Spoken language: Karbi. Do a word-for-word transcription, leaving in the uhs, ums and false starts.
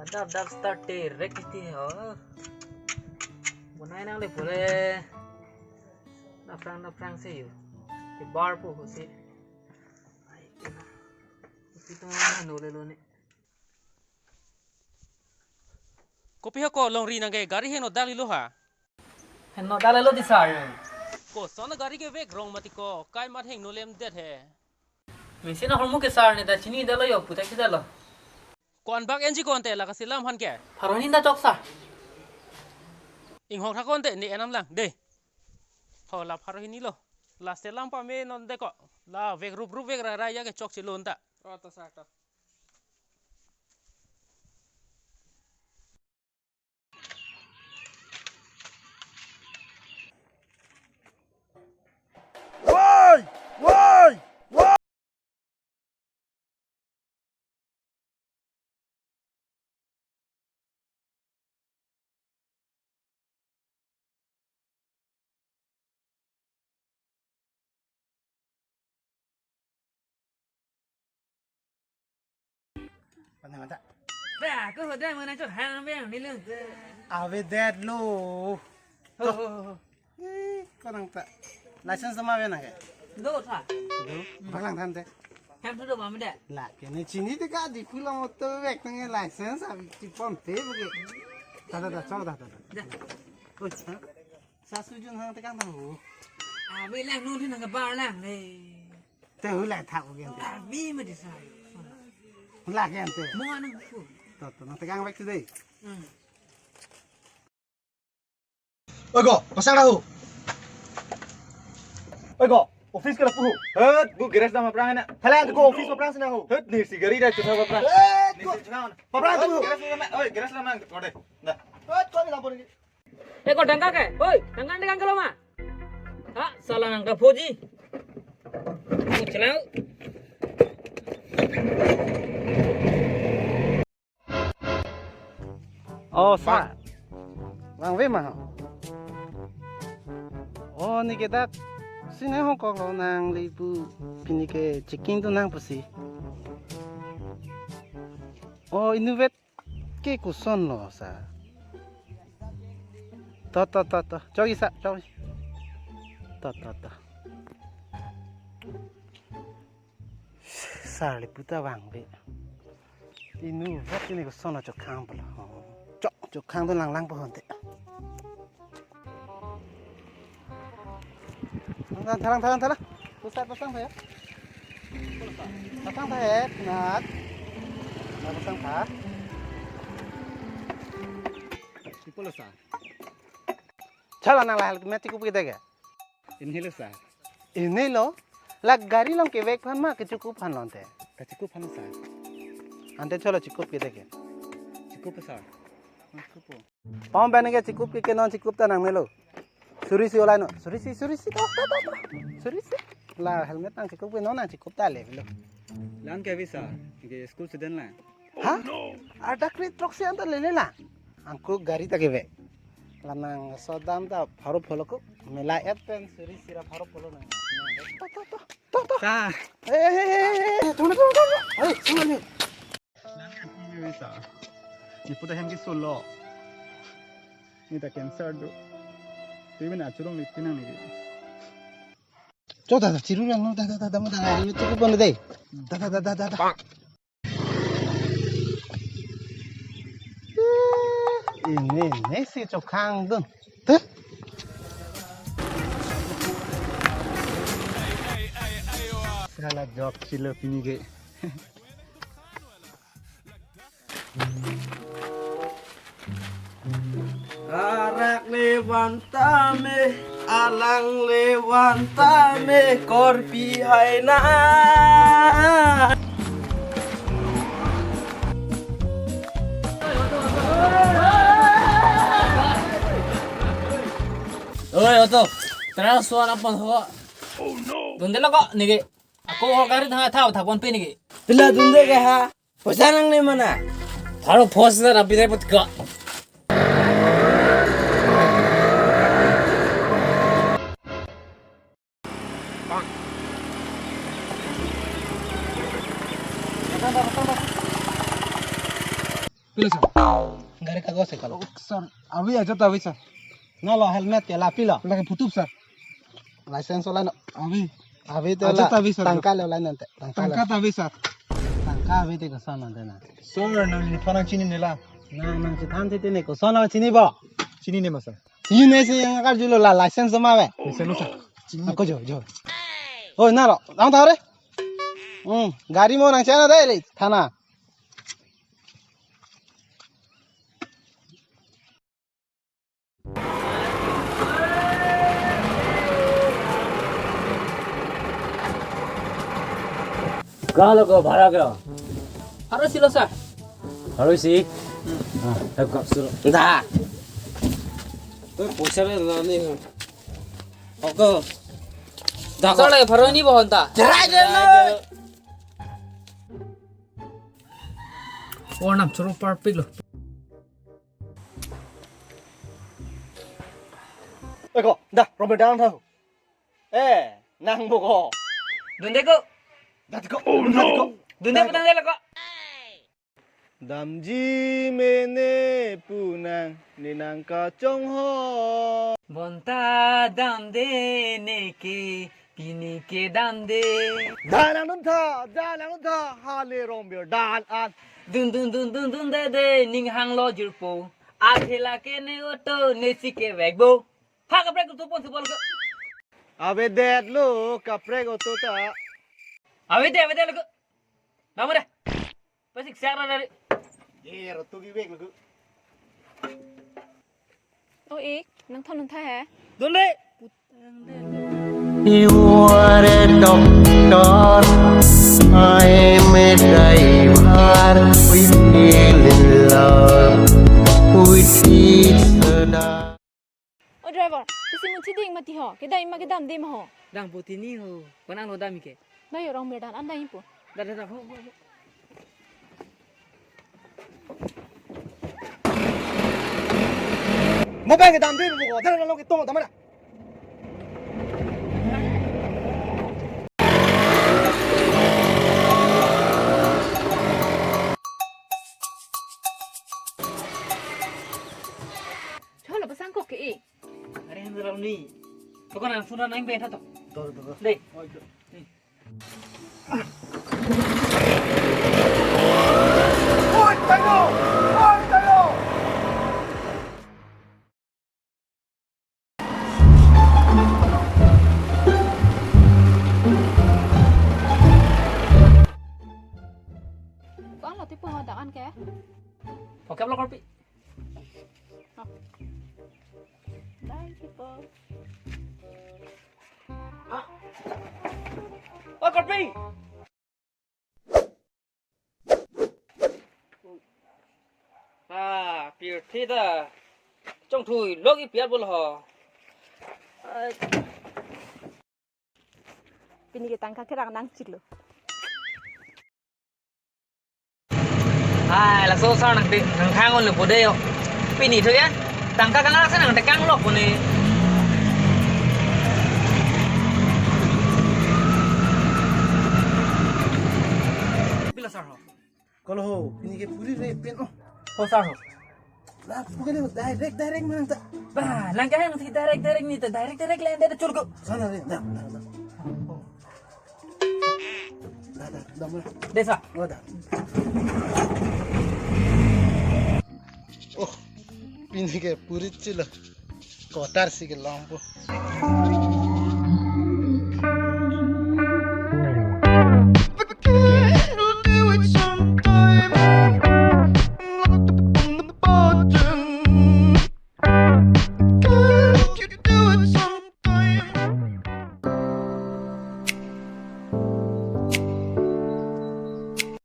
Dap dap start te rek iti ho. Bonai nangle pule. Naprang naprang se yo. Ke bar po ho se. Ai, kena. Ipi tong ano lelo ne. Kopi ha ko longri nangke gari heno dali lo ha. Heno dali lo di sir. Koson gari kevek rong mati ko, kai mat heng nolem det he. Mesin ahormu ke sir ne ta chini dalo yo, puta ke dalo. Ko-an bak enji konte la kasilam han ke. Pharo hini da chok sir. Inghong thak konte ne enam lang de. Ho la pharo hini lo. La selam pame non de ko. La vek rup rup vek rai rai ya ke chok chilon ta. Oh, to sir to. Woi! Woi! Woi! Mana mata? Ba, ko hoda mana chot han be ni lung. Ave det lo. Ho, ho, ho, ho. Eh, ko nang ta. License ma ave nang ke? Do tha. Do. Bang lang than te. Hem thu do ma me de. La ke ne chini te ka di pula motor vek nang license abi chipon te bu ke. Ta ta ta, chok ta ta ta. Ja. Oi, ha? Sa su jun hang te kang ta hu. Ave lang nu thi nang ke bar lang le. Te hu lang thak bu ke. Ave me de sa. Hu lang ke ante. Mo nang hu. To to nang te kang vek tu dei. Hmm. Oi ko, pasang dah ho. Oi ko, office ke lapu ho. Het, bu garage dam aphrang na. Thalang ko office aphrang sina ho. Het, ni si gari dah chuna aphrang. Het, ni ko si chuna. Aphrang tu ho. Garage lam, oi, garage lam nang kode. Dah. Het, ko ni lampun ni. Eh, ko tangka ke? Oi, tangka ni tangka lo ma? Ha, sala nang ta phoji. Ko chalang. Oh, sir. Vangve ma ho. Oh, ne ke dak sine Hongkok lo nangli pu, pini ke checking tu nang pusi. Oh, inutvet ke koson lo, sir. To, to, to, to. Chok isi, chok. To, to, to. Sir, lapu ta vangve. Inutvet ini koson chokhang pala. Chok, chokhang tu lang lang po honte. Thalang, thalang, thalang, thalang. Pusat pasang tha ya. Pasang tha ya, nat. Pasang tha. Ipo lo sir. Chala nang la helmet chikup ke de ke. Ini lo sir. Ini lo. La gari along kevek aphan ma kechikup aphan lo ante? Kechikup aphan sir. Ante cholo chikup ke de ke. Chikup sir. Chikup. Pom bene ke chikup ke ke non chikup ta nangne lo. Suri si olai no. Suri si, suri si, to, to, to, to. Suri si. La helmet nang chikup ke non nang chikup ta le lo. Lan ke visa. Ke school student la. Ha? Ada kri trok si anta lele la. Angku gari ta kevek. La nang sodam ta pharo pholo ko. Mela et pen suri sira pharo pholo nang. To, to, to. To, to. Sir. Eh, eh, eh, eh, eh, tunggu, tunggu, tunggu. Eh, tunggu ni. Ini bisa. Ini putar hem ke solo. Ini ta cancer do. Tu ini achurong ni pinang ni. Chok ta ta, chiru lang no, ta ta ta ta, mo ta ta, ini tu pon dei. Ta ta ta ta ta ta. Ini, ini si chokhang dun. Tuh. Sala jok chilo pini ke. Arak le van tame, alang le van tame, korpi hai na. Oi, auto. Transfer apa ho? Dunde lo ko, niki. Ako ho gari thang thau thak pon pe niki. Pila dunde ke ha? Poisa nangne mana? Pharo poisa rapi dai pot ka. Pila sa? Gari kagos hai kalo. Oh, sir. Avi aja ta avi, sir. Nalo helmet ke lapi lo. Lake phutup, sir. License olai non. Avi. Avi te aja la ta avi, sir. Tangka le olai non te. Tangka le. Tangka ta avi, sir. Tangka avi te koson non te na. Sir, nang nephan nangchinine la. Na nangchethan te ne koson nangchinipo? Chinine ma, sir. Chinine si yang karjulo la license ma ave. License lo, sir. Chinine. Ako jo jo. Oi nalo, nang tau re. Hmm, gari mo nangchena dei le thana. Kalo ko bhara ko? Pharo isi lo, sir. Pharo isi? Hmm. Ah, ek kap suro. Da. Toi poisa re na ni. Oko. Da ko. Sir, le pharo hini bohon ta. Jerai de lo. Or nam choro parpik lo. Eko, da, Robert dang tha. Eh, nang bo ko. Dunde ko. Dat ko. Oh, dat ko. Dunde ko. Patang de lo ko. Damji mene pu nang, ne nang kachongho. Bonta damde neke, pini ke damde. Da nang dun tha, da nang dun tha, hale Robert dang an. Dun dun dun dun dun de de, ning hanglo jirpo. Athela ke ne auto, ne si kevekpo. Ha kaprek auto pon si bol ke. Avedet lo kaprek auto ta. Avede, avede lo ke. Dam re. Pasik siak ra dari. Ye, auto kevek lo ke. O ik, nang thon nang tha he. Dun re. You are a doctor, I am a driver, we feel in love with each other. O driver, isi mun chiding mati ho, kedam ma kedam de ma ho. Dang puti ni ho, konang lo dam ke. Bayo Robert dang an dang ipo. Da da da ho ho. Ho. Mo bang kedam de mo ko, da da lo ke tong dam na. Cholo pasang kok ke e. Are han ram ni. Pokok nang sudah nang ben tha to. To to to. Dei. Oi to. Ko-an lo tipo ho dang an ke? Oke, lo korpi. Dang tipo. Ah. Oh, korpi. Ah, pirthe ta. Chongthui lo ke piat bol ho. Ai. Pini ke tangka kerang nangchiklo. Hai, laso sar nang te, nang thang on lo po de yo. Pini thu ya, tangka kangak sa nang tekang lo po ne. Pila sar ho? Kolo ho, pini ke puri re pen oh. Ho sar ho. La, bukan itu direct direct mana ta? Bah, nang kaya nang si direct direct ni ta direct direct lain dia curgo. Sana re, dah, dah, dah. Dah, dah, dah mulai. Desa. Oh, dah. Oh, pini ke puri chilo. Kotar si ke lampu.